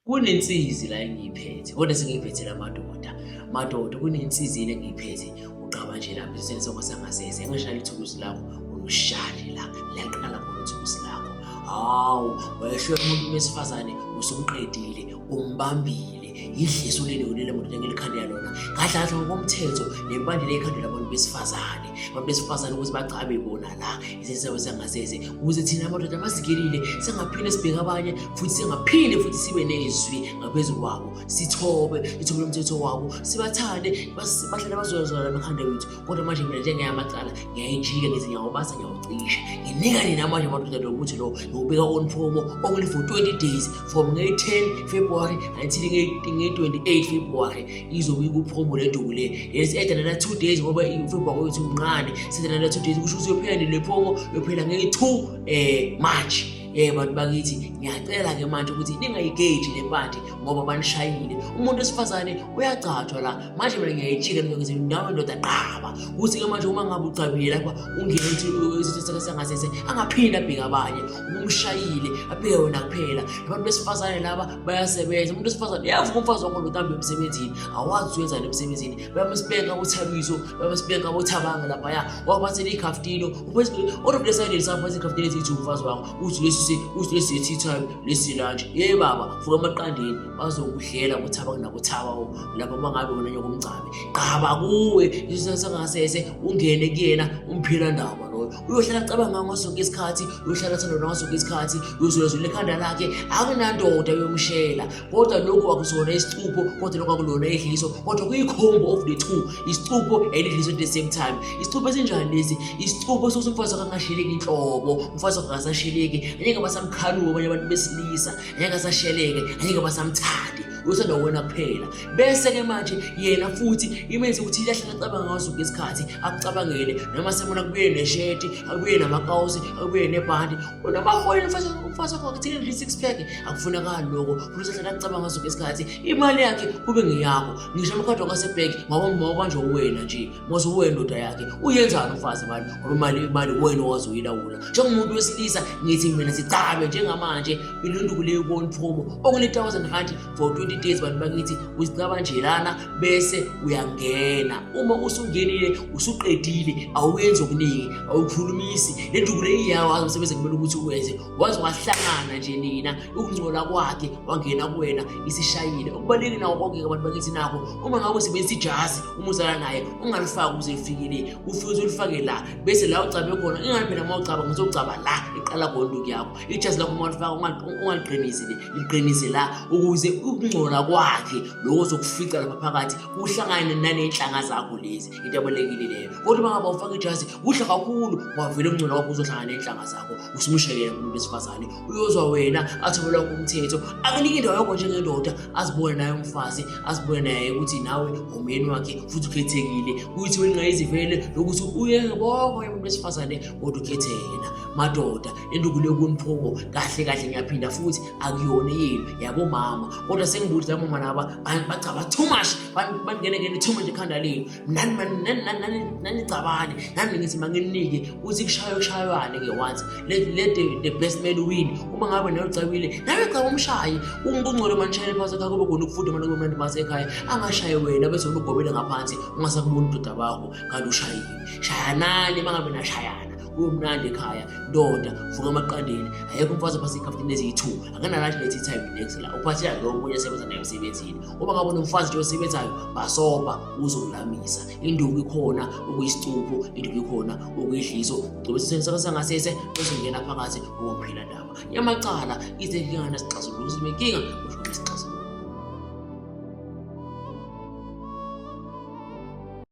Kunensizi la engiyiphethe, kodwa sengiyiphethela amadoda. Madoda, kunensizi le engiyiphethe. Uqaba nje lapha esitheni sakho sangasese, engashaya ithuluzi lakho, unushale la, laqala khona ithuluzi lakho. Hawu, wayehlula umuntu wesifazane usumqedile, umbambile. Yidliso leli leli madoda engilikhandela lona. Kahle kahle ngokomthetho, le mpande le ikhandelwa abantu besifazane. Abantu besifazane ukuthi bagcabe bona la isesabo sangasese ukuze thina amadoda masigelile singaphinde sibheke abanye futhi singaphinde futhi sibe nezwi ngaphezu kwabo, sithobe ithobele umthetho wabo, sibathande, bahlale bazozwana emakhanda wethu. Kodwa manje mina njengeyamacala ngiyayijika ngithi ngiyawubasa, ngiyawucisha, nginika nina manje amadoda lo muthi lo, ngiwubeka on promo only for 20 days from ngeyi-10 February until ngeyi-28 February. Izobe ikupromo le nduku le. Yes, add another 2 days ngoba iFebruary wethu mncane, sithi another 2 days kusho ukuthi uyophela le promo, uyophela ngeyi-2 March. Bantu bakithi, ngiyacela ke manje ukuthi ningayigeji le mpande ngoba banishayile. Umuntu wesifazane uyagcatshwa la. Manje mina ngiyayijika ngithi nawe ndoda qaba. Kuthi ke manje uma ngabe ugcabile lapha ungene uthi isitho sangasese angaphinde abheke abanye, umshayile abheke wena kuphela. Abantu besifazane laba bayasebenza. Umuntu wesifazane uyavuka umfazi wakho ndoda emsebenzini, awazi uyenzani emsebenzini. Bayamspenka uThabiso, bayamspenka uThabanga laphaya, waphathela ikhaftino, uphethe all of the sudden saphatha ikhaftino ethi umfazi wakho uthi lesi uthi lesi tea time, lesi lunch. Yey baba, vuka emaqandeni, bazokudlela kuThabanga nakuThaba lapho uma ngabe wena nyoko umgcabe. Qaba kuwe isitho sangasese ungene kuyena umphila ndaba loyo. Uyohlala acabanga ngaso sonke isikhathi, uyohlala athandwa ngaso sonke isikhathi, uyozulazula ekhanda lakhe, akunandoda yomshela. Kodwa lokhu akusona isicupho, kodwa lokhu akulona idliso, kodwa kuyi-combo of the two, isicupho and idliso at the same time. Isicupho esinjani lesi? Isicupho sokuthi umfazi wakhe angasheleki inhlobo, umfazi wakhe akasasheleki, angeke basamkhanuka abanye abantu besilisa, angeke asasheleke, angeke basamthandi, uyothanda wena kuphela. Bese-ke manje yena futhi imenze ukuthi ilahle acabanga ngaso sonke isikhathi, akucabangele noma semona kubuye nesheti, akubuye namakawusi, akubuye nebhandi, namaholile umfazi wakho akuthini nje six pack, akufunakali lokho. Futhi uhlala acabanga ngaso sonke isikhathi, imali yakhe kube ngeyakho. Ngisho amakhadi wakasebhenki ngoba uwena nje, mose uwena ndoda yakhe. Uyenzani umfazi imali? Ngoba imali wena owazi uyilawula. Njengomuntu wesilisa ngithi mina sicabe njengamanje ilunduku leyo kubona promo only 1000 rand for 20 days. Bantu bakithi, uzicaba nje lana bese uyangena. Uma usungenile usuqedile, awuyenzi okuningi, awukhulumisi. Le nduku le iyawazi umsebenzi kumele ukuthi uwenze. Waze wahlangana nje nina, ukungcola kwakhe wangena kuwena isishayile. Okubalulekile nawo konke abantu bakithi nakho, uma ngabe usebenzisa ijazi uma uzala naye ungalifaki uze ufikile, ufike uzolifake la bese la ucabe khona. Ingani phela uma ucaba ngizocaba la iqala khona induku yakho. Ijazi lakho uma ulifaka ungaliqinisi le, liqinise la ukuze ukungcola kwakhe lokho ozokufica lapha phakathi kuhlangane naney'nhlanga zakho lezi. Into ebalulekile leyo. Kodwa uma ngabe ufaka ijazi kuhle kakhulu, wavele ukungcola kwakho uzohlangana ney'nhlanga zakho, usumshayela umuntu wesifazane. Uyozwa wena athobela umthetho, akunike indawo yakho njengendoda, azibone naye umfazi, azibone naye ukuthi nawe umyeni wakhe futhi ukhethekile. Kuthi wena lokuthi uye bonke umuntu wesifazane kodwa ukhethe yena. Madoda, induku le kuniphomo kahle kahle, ngiyaphinda futhi akuyona yenu yabomama. Kodwa sengibuthi labo mama laba bacaba too much, bangene ngene too much ekhanda lenu. Nani nani nanicabane, nami ngithi manginike uthi kushaywe kushaywane ke once. Let the best man win. Uma ngabe nawe ucabile, nawe caba umshayi. Kungcono manishayele phansi ekhaya kube khona ukufunda manje kube mnandi phansi ekhaya. Angashayi wena bese unugobele ngaphansi ungasakuboni udoda bakho kanti ushayile. Shayanani mangabe nashayana. Kube mnandi ekhaya. Ndoda, vuka emaqandeni. Ayekho umfazi ophatha ikhaftini eziyi-2, akanalunch ne-tea time next la. Uphathela lo omunye osebenza naye emsebenzini. Uma ngabe unomfazi nje osebenzayo, basopa uzokulamisa. Induku ikhona okuyisicupho, induku ikhona okuyidliso. Gcoba isithweni sakho sangasese bese ungena phakathi ukuphila ndaba. Yamacala ize inkinga nasixazululo ukuthi inkinga.